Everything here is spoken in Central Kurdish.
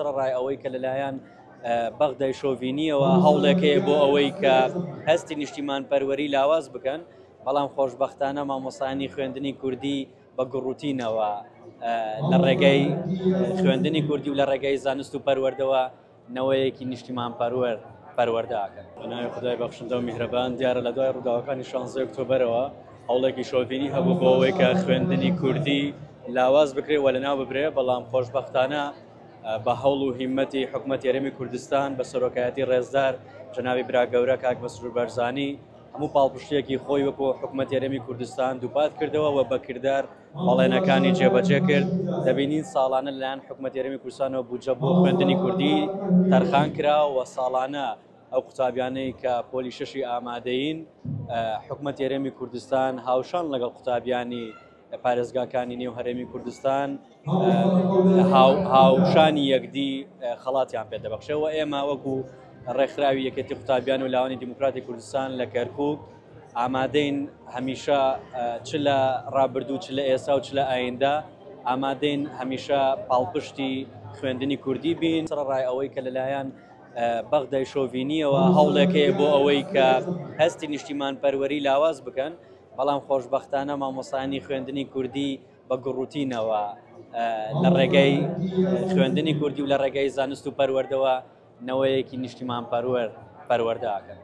سەرەڕای ئەوەی کە لەلایەن بەغدای شۆڤینیەوە هەوڵێک هەیە بۆ ئەوەی کە هەستی نیشتیمانپەروەری لاواز بکەن، بەڵام خۆشبەختانە مامۆستایانی خوێندنی کوردی بە گوڕوتینەوە لە ڕێگەی خوێندنی کوردی و لە ڕێگەی زانست و پەروەردەوە نەوەیەکی نیشتیمانپەروەر پەروەردە ئەکەن. بە ناوی خودای بەخشندە و میهرەبان، دیارە لە دوای ڕووداوەکانی شانزەی ئۆکتۆبەرەوە هەوڵێکی شۆڤینی هەبوو بۆ ئەوەی کە خوێندنی کوردی لاواز بکرێ و لەناو ببرێ، بەڵام خۆشبەختانە بە هەوڵ و هیمەتی حکومەتی هەرێمی کوردستان بە سەرۆکایەتی ڕێزدار جەنابی برا گەورە کاک مەسرور بەرزانی هەموو پاڵپشتیەکی خۆی وەکو حکومەتی هەرێمی کوردستان دووپات کردەوە و بە کردار بەڵێنەکانی جێبەجێ کرد. دەبینین ساڵانە لەلایەن حکومەتی هەرێمی کوردستانەوە بودجە بۆ خوێندنی کوردی تەرخان کرا و ساڵانە ئەو قوتابیانەی کە پۆلی شەشی ئامادەین حکومەتی هەرێمی کوردستان هاوشان لەگەڵ قوتابیانی پارێزگاکانی نێو هەرێمی کوردستان هاوشانی یەکدی خەڵاتیان پێدەبەخشێ و ئێمە وەکو ڕێکخراوی یەکێتی قوتابیان و لاوانی دیموکراتی کوردستان لە کەرکک ئامادەین هەمیشە چ لە ڕابردوو چ لە ئێستا و چ لە ئایندە ئامادەین هەمیشە پاڵپشتی خوێندنی کوردی بین سەرەڕای ئەوەی کە لەلایەن بەغدای شۆڤینیەوە هەوڵێک هەیە بۆ ئەوەی کە هەستی نیشتیمانپەروەری لاواز بکەن، بەڵام خۆشبەختانە مامۆستایانی خوێندنی کوردی بە گوڕوتینەوە لە ڕێگەی خوێندنی کوردی و لە ڕێگەی زانست و پەروەردەوە نەوەیەکی نیشتیمانپەروەر پەروەردە ئەکەن.